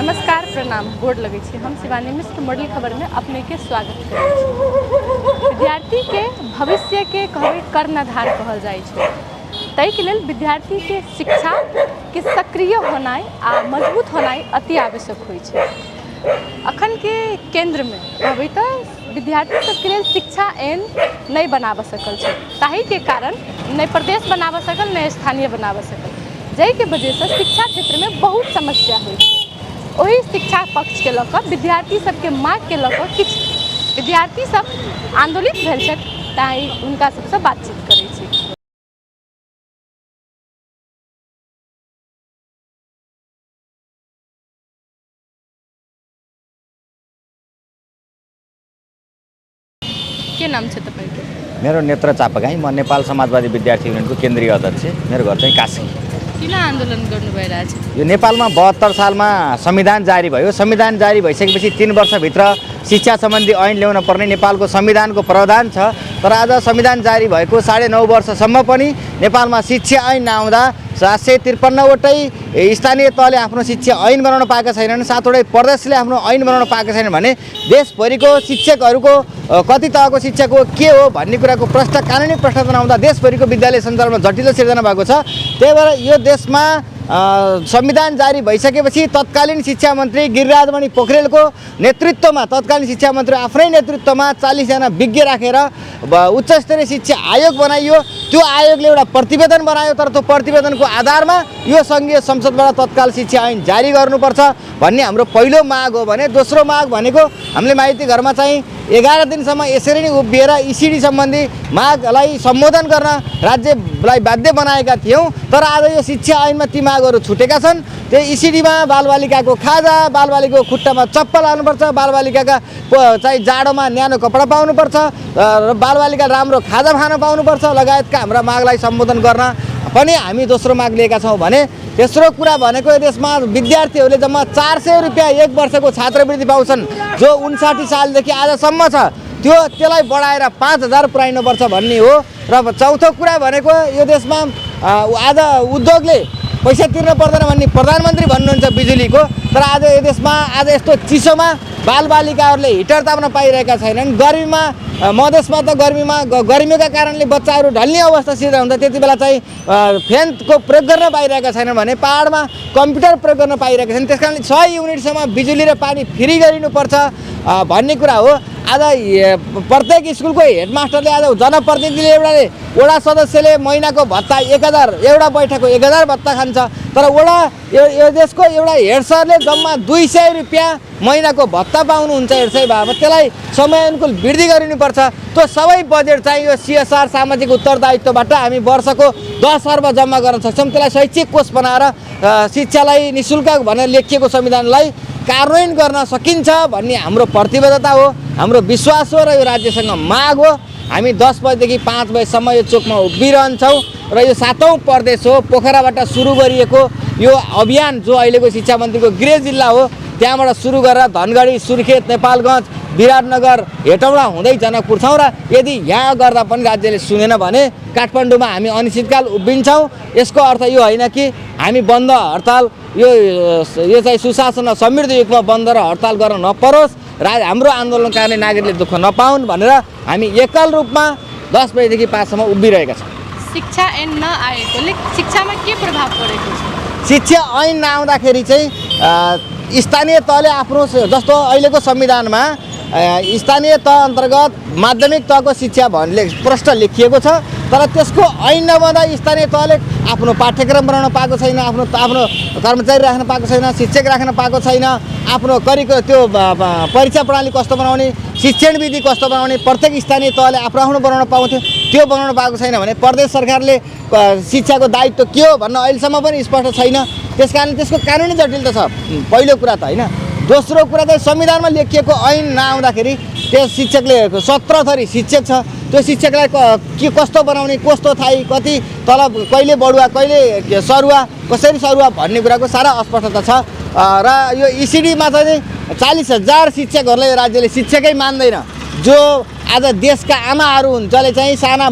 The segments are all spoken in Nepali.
नमस्कार प्रणाम गोड़ लगे छी। हम शिवानी मिश्र मॉडल खबर में अपने के स्वागत करै छी। विद्यार्थी के भविष्य के कहबै कर्णधार कहल जाइ छै। ताहि के लेल विद्यार्थी के शिक्षा के सक्रिय होनाइ आ मजबूत होनाइ अति आवश्यक होइ छै। अखन के केंद्र में कहबै तऽ विद्यार्थी सबके लेल शिक्षा एन नहीं बनाब सकल छै। ताहि के कारण नहीं प्रदेश बनाब सकल नहीं स्थानीय बनाब सकल, जाहि के वजह से शिक्षा क्षेत्र में बहुत समस्या होइ छै। वही शिक्षा पक्ष के लऽ विद्यार्थी सबके मांग के लऽ किछु विद्यार्थी सब आंदोलित भेल छथि, ताहि हुनका सबसँ बातचीत करै छी। के नाम छ तपाईको? मेरो नेत्र चापागाई, म नेपाल समाजवादी विद्यार्थी युनियनको केन्द्रीय अध्यक्ष। मेरो घर चाहिँ कास्की। किन आन्दोलन गर्नु भइरहेछ? यो नेपालमा 72 सालमा संविधान जारी भयो। संविधान जारी भइसकेपछि 3 वर्षभित्र शिक्षा सम्बन्धी ऐन ल्याउन पर्ने नेपालको संविधानको प्रावधान छ। तर आज संविधान जारी भएको 9.5 वर्षसम्म पनि नेपालमा शिक्षा ऐन नआउँदा 753वटै स्थानीय तहले आफ्नो शिक्षा ऐन बनाउन पाएका छैनन्, 7वटै प्रदेशले आफ्नो ऐन बनाउन पाएका छैनन् भने देशभरिको शिक्षकहरूको कति तहको शिक्षाको के हो भन्ने कुराको कानुनी प्रश्न बनाउँदा देशभरिको विद्यालय सञ्चालनमा जटिलता सिर्जना भएको छ। त्यही भएर यो देशमा संविधान जारी भइसकेपछि तत्कालीन शिक्षा मन्त्री गिरिराजमणि पोखरेलको नेतृत्वमा तत्कालीन शिक्षा मन्त्री आफ्नै नेतृत्वमा 40 जना विज्ञ राखेर उच्च स्तरीय शिक्षा आयोग बनाइयो। त्यो आयोगले एउटा प्रतिवेदन बनायो, तर त्यो प्रतिवेदनको आधारमा यो सङ्घीय संसदबाट तत्काल शिक्षा ऐन जारी गर्नुपर्छ भन्ने हाम्रो पहिलो माग हो भने दोस्रो माग भनेको हामीले माइती घरमा चाहिँ 11 दिनसम्म यसरी नै उभिएर इसिडी सम्बन्धी मागलाई सम्बोधन गर्न राज्यलाई बाध्य बनाएका थियौँ। तर आज यो शिक्षा ऐनमा ती मागहरू छुटेका छन्। त्यो इसिडीमा बालबालिकाको खाजा, बालबालिकाको खुट्टामा चप्पल हाल्नुपर्छ, बालबालिकाका चाहिँ जाडोमा न्यानो कपडा पाउनुपर्छ र बालबालिका राम्रो खाजा खान पाउनुपर्छ लगायतका हाम्रा मागलाई सम्बोधन गर्न पनि हामी दोस्रो माग लिएका छौँ भने तेस्रो कुरा भनेको यो देशमा विद्यार्थीहरूले जम्मा 400 रुपियाँ 1 वर्षको छात्रवृत्ति पाउँछन्, जो 59 सालदेखि आजसम्म छ। त्यसलाई बढाएर 5000 पुर्याइनुपर्छ भन्ने हो। र चौथो कुरा भनेको यो देशमा आज उद्योगले पैसा तिर्न पर्दैन भन्ने प्रधानमन्त्री भन्नुहुन्छ बिजुलीको, तर आज यो देशमा आज यस्तो चिसोमा बालबालिकाहरूले हिटर ताप्न पाइरहेका छैनन्। गर्मीमा मधेसमा त गर्मीका कारणले बच्चाहरू ढल्ने अवस्था सिर्जना हुन्छ, त्यति बेला चाहिँ फ्यानको प्रयोग गर्न पाइरहेका छैनन् भने पहाडमा कम्प्युटर प्रयोग गर्न पाइरहेका छन्। त्यस कारणले 6 युनिटसम्म बिजुली र पानी फ्री गरिनुपर्छ भन्ने कुरा हो। आज प्रत्येक स्कुलको हेडमास्टरले आज जनप्रतिनिधिले वडा सदस्यले महिनाको भत्ता 1000 एउटा बैठकको 1000 भत्ता खान्छ, तर यो देशको एउटा हेड सरले जम्मा 200 रुपियाँ महिनाको भत्ता पाउनुहुन्छ। हेड सर भए त्यसलाई समयानुकूल वृद्धि गरिनुपर्छ। त्यो सबै बजेट चाहिँ यो CSR सामाजिक उत्तरदायित्वबाट हामी वर्षको 10 अर्ब जम्मा गर्न सक्छौँ। त्यसलाई शैक्षिक कोष बनाएर शिक्षालाई निःशुल्क भनेर लेखिएको संविधानलाई कार्यान्वयन गर्न सकिन्छ भन्ने हाम्रो प्रतिबद्धता हो, हाम्रो विश्वास हो र यो राज्यसँग माग हो। हामी 10 बजेदेखि 5 बजेसम्म यो चोकमा उभिरहन्छौँ र यो 7औं प्रदेश हो। पोखराबाट सुरु गरिएको यो अभियान जो अहिलेको शिक्षा मन्त्रीको गृह जिल्ला हो त्यहाँबाट सुरु गरेर धनगढी, सुर्खेत, नेपालगञ्ज, विराटनगर, हेटौँडा हुँदै जनकपुर छौँ र यदि यहाँ गर्दा पनि राज्यले सुनेन भने काठमाडौँमा हामी अनिश्चितकाल उभिन्छौँ। यसको अर्थ यो होइन कि हामी बन्द हडताल यो चाहिँ सुशासन र समृद्धि युगमा बन्द र हडताल गर्न नपरोस्, हाम्रो आन्दोलन कारणले नागरिकले दुःख नपाउन् भनेर हामी एकल रूपमा 10 बजेदेखि 5 सम्म उभिरहेका छौँ। शिक्षा ऐन नआएकोले शिक्षामा के प्रभाव परेको छ? शिक्षा ऐन नआउँदाखेरि चाहिँ स्थानीय तहले आफ्नो जस्तो अहिलेको संविधानमा स्थानीय तह अन्तर्गत माध्यमिक तहको शिक्षा भन्ने प्रश्न लेखिएको छ, तर त्यसको ऐन नबन्दा स्थानीय तहले आफ्नो पाठ्यक्रम बनाउन पाएको छैन, आफ्नो कर्मचारी राख्न पाएको छैन, शिक्षक राख्न पाएको छैन, आफ्नो त्यो परीक्षा प्रणाली कस्तो बनाउने, शिक्षण विधि कस्तो बनाउने प्रत्येक स्थानीय तहले आफ्नो बनाउन पाउँथ्यो, त्यो बनाउन पाएको छैन भने प्रदेश सरकारले शिक्षाको दायित्व के हो भन्न अहिलेसम्म पनि स्पष्ट छैन। त्यसकारण त्यसको कानुनी जटिलता छ पहिलो कुरा त होइन। दोस्रो कुरा चाहिँ संविधानमा लेखिएको ऐन नआउँदाखेरि त्यस शिक्षकले 17 थरी शिक्षक छ, त्यो शिक्षकलाई के कस्तो बनाउने, कस्तो थाई, कति तलब, कहिले बढुवा कहिले सरुवा, कसरी सरुवा भन्ने कुराको सारा अस्पष्टता छ। र यो इसिडीमा चाहिँ 40,000 शिक्षकहरूलाई राज्यले शिक्षकै मान्दैन, जो आज देशका आमाहरू हुन् जसले चाहिँ साना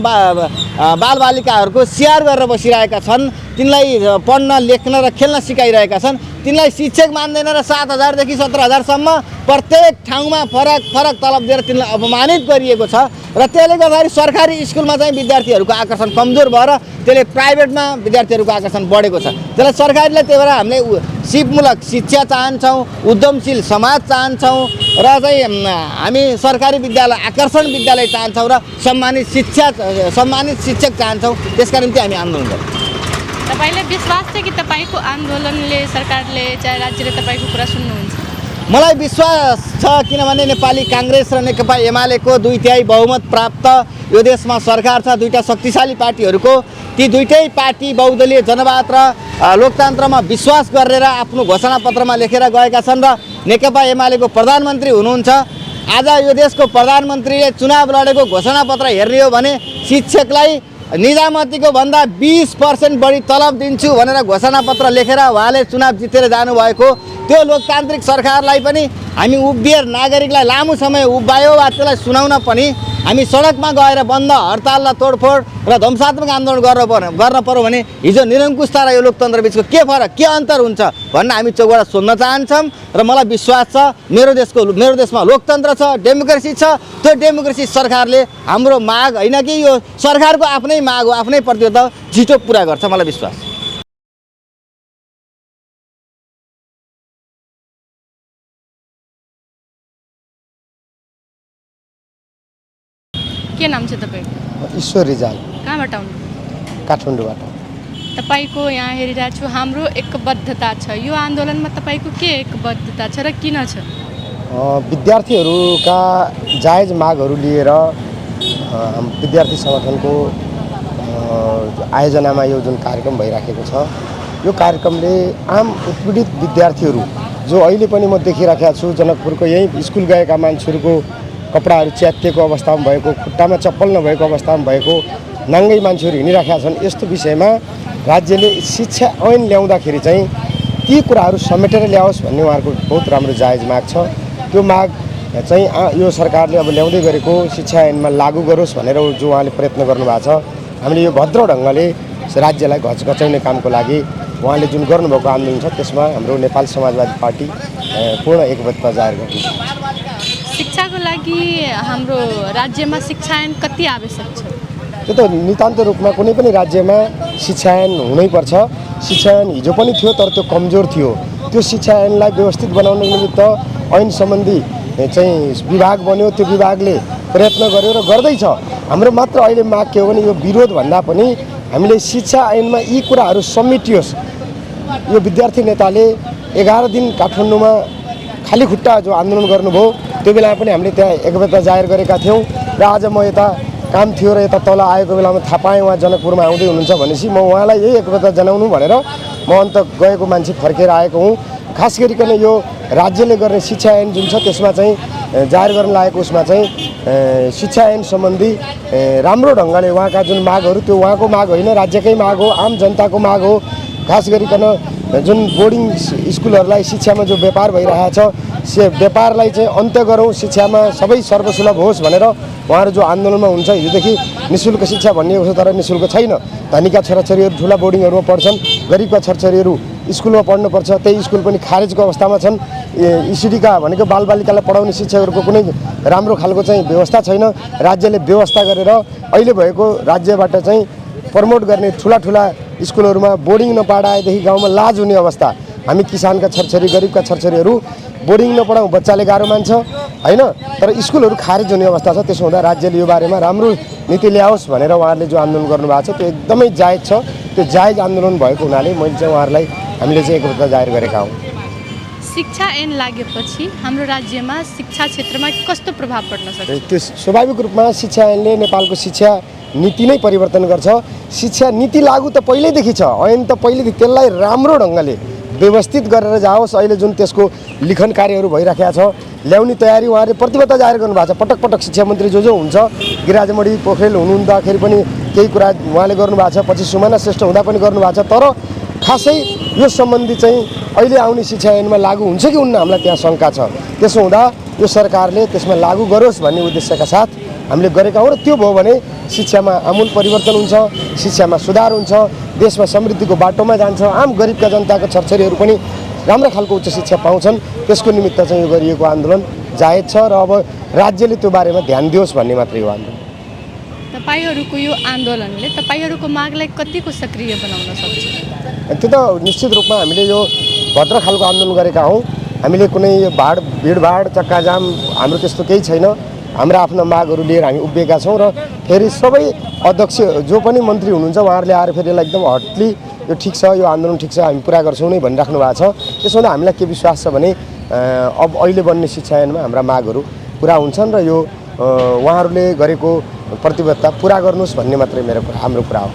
बालबालिकाहरूको स्याहार गरेर बसिरहेका छन्। तिनलाई पढ्न लेख्न र खेल्न सिकाइरहेका छन् तिनलाई शिक्षक मान्दैन र 7,000 देखि 17,000 सम्म प्रत्येक ठाउँमा फरक फरक तलब दिएर तिनलाई अपमानित गरिएको छ र त्यसले गर्दाखेरि सरकारी स्कुलमा चाहिँ विद्यार्थीहरूको आकर्षण कमजोर भएर त्यसले प्राइभेटमा विद्यार्थीहरूको आकर्षण बढेको छ त्यसलाई सरकारले त्यही भएर हामीले सिपमूलक शिक्षा चाहन्छौँ उद्यमशील समाज चाहन्छौँ र चाहिँ हामी सरकारी विद्यालय आकर्षण विद्यालय चाहन्छौँ र सम्मानित शिक्षक चाहन्छौँ त्यसका निम्ति हामी आन्दोलन गर्छौँ तपाईले विश्वास छ कि तपाईको आन्दोलनले सरकारले चाहे राज्यले तपाईको कुरा सुन्नुहुन्छ मलाई विश्वास छ किनभने नेपाली कांग्रेस र नेकपा एमालेको 2/3 बहुमत प्राप्त यो देशमा सरकार छ दुईटा शक्तिशाली पार्टीहरूको ती दुईटै पार्टी बहुदलीय जनवाद र लोकतन्त्रमा विश्वास गरेर आफ्नो घोषणापत्रमा लेखेर गएका छन् र नेकपा एमालेको प्रधानमन्त्री हुनुहुन्छ आज यो देशको प्रधानमन्त्रीले चुनाव लडेको घोषणापत्र हेर्ने हो भने शिक्षकलाई निजामतीको भन्दा 20% बढी तलब दिन्छु भनेर घोषणापत्र लेखेर उहाँले चुनाव जितेर जानुभएको त्यो लोकतान्त्रिक सरकारलाई पनि हामी उभिएर नागरिकलाई लामो समय उभ्यायो वा त्यसलाई सुनाउन पनि हामी सडकमा गएर बन्द हडताल र तोडफोड र ध्वंसात्मक आन्दोलन गर्न पर्यो भने हिजो निरङ्कुशता र यो लोकतन्त्र बिचको के फरक के अन्तर हुन्छ भन्न हामी चौबाट सोध्न चाहन्छौँ र मलाई विश्वास छ मेरो देशमा लोकतन्त्र छ डेमोक्रेसी छ त्यो डेमोक्रेसी सरकारले हाम्रो माग होइन कि यो सरकारको आफ्नै माग हो आफ्नै प्रतिबद्धता छिटो पुरा गर्छ मलाई विश्वास के नाम छ तपाईको ईश्वर रिजाल कहाँबाट आउनु काठमाडौँबाट तपाईको यहाँ हेरिरहेको छु हाम्रो एकबद्धता छ यो आन्दोलनमा तपाईको के एकबद्धता छ र किन छ विद्यार्थीहरूका जायज मागहरू लिएर विद्यार्थी सङ्गठनको आयोजनामा यो जुन कार्यक्रम भइराखेको छ यो कार्यक्रमले आम उत्पीडित विद्यार्थीहरू जो अहिले पनि म देखिराखेको छु जनकपुरको यही स्कुल गएका मान्छेहरूको कपडाहरू च्यातिएको अवस्थामा भएको खुट्टामा चप्पल नभएको अवस्थामा भएको नाङ्गै मान्छेहरू हिँडिराखेका छन् यस्तो विषयमा राज्यले शिक्षा ऐन ल्याउँदाखेरि चाहिँ ती कुराहरू समेटेर ल्याओस् भन्ने उहाँहरूको बहुत राम्रो जायज माग छ त्यो माग चाहिँ यो सरकारले अब ल्याउँदै गरेको शिक्षा ऐनमा लागू गरोस् भनेर जो उहाँले प्रयत्न गर्नुभएको छ हामीले यो भद्र ढङ्गले राज्यलाई घचघचाउने कामको लागि उहाँले जुन गर्नुभएको आन्दोलन छ त्यसमा हाम्रो नेपाल समाजवादी पार्टी पूर्ण एकबद्धता जाहेर गर्छ शिक्षाको लागि हाम्रो राज्यमा शिक्षा ऐन कति आवश्यक छ त्यो त नितान्त रूपमा कुनै पनि राज्यमा शिक्षा ऐन हुनैपर्छ शिक्षा ऐन हिजो पनि थियो तर त्यो कमजोर थियो त्यो शिक्षा ऐनलाई व्यवस्थित बनाउनको निमित्त ऐन सम्बन्धी चाहिँ विभाग बन्यो त्यो विभागले प्रयत्न गर्यो र गर्दैछ हाम्रो मात्र अहिले माग के हो भने यो विरोध भन्दा पनि हामीले शिक्षा ऐनमा यी कुराहरू समेटियोस् यो विद्यार्थी नेताले 11 दिन काठमाडौँमा खाली खुट्टा जो आन्दोलन गर्नुभयो त्यो बेला पनि हामीले त्यहाँ एकबद्धता जाहेर गरेका थियौँ र आज म यता काम थियो र यता तल आएको बेलामा थाहा पाएँ उहाँ जनकपुरमा आउँदै हुनुहुन्छ भनेपछि म उहाँलाई यही एकबद्धता जनाउनु भनेर म अन्त गएको मान्छे फर्केर आएको हुँ खास गरिकन यो राज्यले गर्ने शिक्षा ऐन जुन छ त्यसमा चाहिँ जाहेर गर्न लागेको उसमा चाहिँ शिक्षा ऐन सम्बन्धी राम्रो ढङ्गले उहाँका जुन मागहरू त्यो उहाँको माग होइन राज्यकै माग हो आम जनताको माग हो खास गरिकन जुन बोर्डिङ स्कुलहरूलाई शिक्षामा जो व्यापार भइरहेको छ व्यापारलाई चाहिँ अन्त्य गरौँ शिक्षामा सबै सर्वसुलभ होस् भनेर उहाँहरू जो आन्दोलनमा हुन्छ हिजोदेखि निःशुल्क शिक्षा भनिएको छ तर निःशुल्क छैन धनीका छोराछोरीहरू ठुला बोर्डिङहरूमा पढ्छन् गरिबका छोराछोरीहरू स्कुलमा पढ्नुपर्छ त्यही स्कुल पनि खारेजको अवस्थामा छन् इसिडीका भनेको बालबालिकालाई पढाउने शिक्षकहरूको कुनै राम्रो खालको चाहिँ व्यवस्था छैन राज्यले व्यवस्था गरेर अहिले भएको राज्यबाट चाहिँ प्रमोट गर्ने ठुला स्कुलहरूमा बोर्डिङ नपढाएदेखि गाउँमा लाज हुने अवस्था हामी किसानका छोरछोरी गरिबका छोरछोरीहरू बोर्डिङ नपढाउँ बच्चाले गाह्रो मान्छ होइन तर स्कुलहरू खारेज हुने अवस्था छ त्यसो हुँदा राज्यले यो बारेमा राम्रो नीति ल्याओस् भनेर उहाँहरूले जो आन्दोलन गर्नुभएको छ त्यो एकदमै जायज छ त्यो जायज आन्दोलन भएको हुनाले मैले चाहिँ उहाँहरूलाई हामीले चाहिँ एकबद्धता जाहेर गरेका हौँ शिक्षा ऐन लागेपछि हाम्रो राज्यमा शिक्षा क्षेत्रमा कस्तो प्रभाव पर्न सक्छ त्यो स्वाभाविक रूपमा शिक्षा ऐनले नेपालको शिक्षा नीति नै परिवर्तन गर्छ शिक्षा नीति लागू त पहिल्यैदेखि छ ऐन त पहिलेदेखि त्यसलाई राम्रो ढङ्गले व्यवस्थित गरेर जाओस् अहिले जुन त्यसको लिखन कार्यहरू भइराखेको छ ल्याउने तयारी उहाँहरूले प्रतिबद्धता जाहेर गर्नुभएको छ पटक पटक शिक्षा मन्त्री जो हुन्छ गिरिराजमणि पोखरेल हुनुहुँदाखेरि पनि केही कुरा उहाँले गर्नुभएको छ पछि सुमना श्रेष्ठ हुँदा पनि गर्नुभएको छ तर खासै यो सम्बन्धी चाहिँ अहिले आउने शिक्षा ऐनमा लागू हुन्छ कि हुन्न हामीलाई त्यहाँ शङ्का छ त्यसो हुँदा यो सरकारले त्यसमा लागू गरोस् भन्ने उद्देश्यका साथ हामीले गरेका हौँ र त्यो भयो भने शिक्षामा आमूल परिवर्तन हुन्छ, शिक्षामा सुधार हुन्छ, देशमा समृद्धिको बाटोमा जान्छ, आम गरिबका जनताको छोरछोरीहरू पनि राम्रो खालको उच्च शिक्षा पाउँछन्। त्यसको निमित्त चाहिँ यो गरिएको आन्दोलन जायज छ र अब राज्यले त्यो बारेमा ध्यान दियोस् भन्ने मात्रै हो आन्दोलन। तपाईँहरूको यो आन्दोलनले तपाईँहरूको मागलाई कतिको सक्रिय बनाउन सक्छ? त्यो त निश्चित रूपमा हामीले यो भद्र खालको आन्दोलन गरेका हौँ। हामीले कुनै भिडभाड चक्काजाम हाम्रो त्यस्तो केही छैन। हाम्रा आफ्ना मागहरू लिएर हामी उभिएका छौँ र फेरि सबै अध्यक्ष जो पनि मन्त्री हुनुहुन्छ उहाँहरूले आएर फेरि यसलाई एकदम हटली यो ठिक छ, यो आन्दोलन ठिक छ, हामी पुरा गर्छौँ नै भनिराख्नु भएको छ। त्यसो हुँदा हामीलाई के विश्वास छ भने अब अहिले बन्ने शिक्षा ऐनमा हाम्रा मागहरू पुरा हुन्छन् र यो उहाँहरूले गरेको प्रतिबद्धता पुरा गर्नुहोस् भन्ने मात्रै हाम्रो कुरा हो।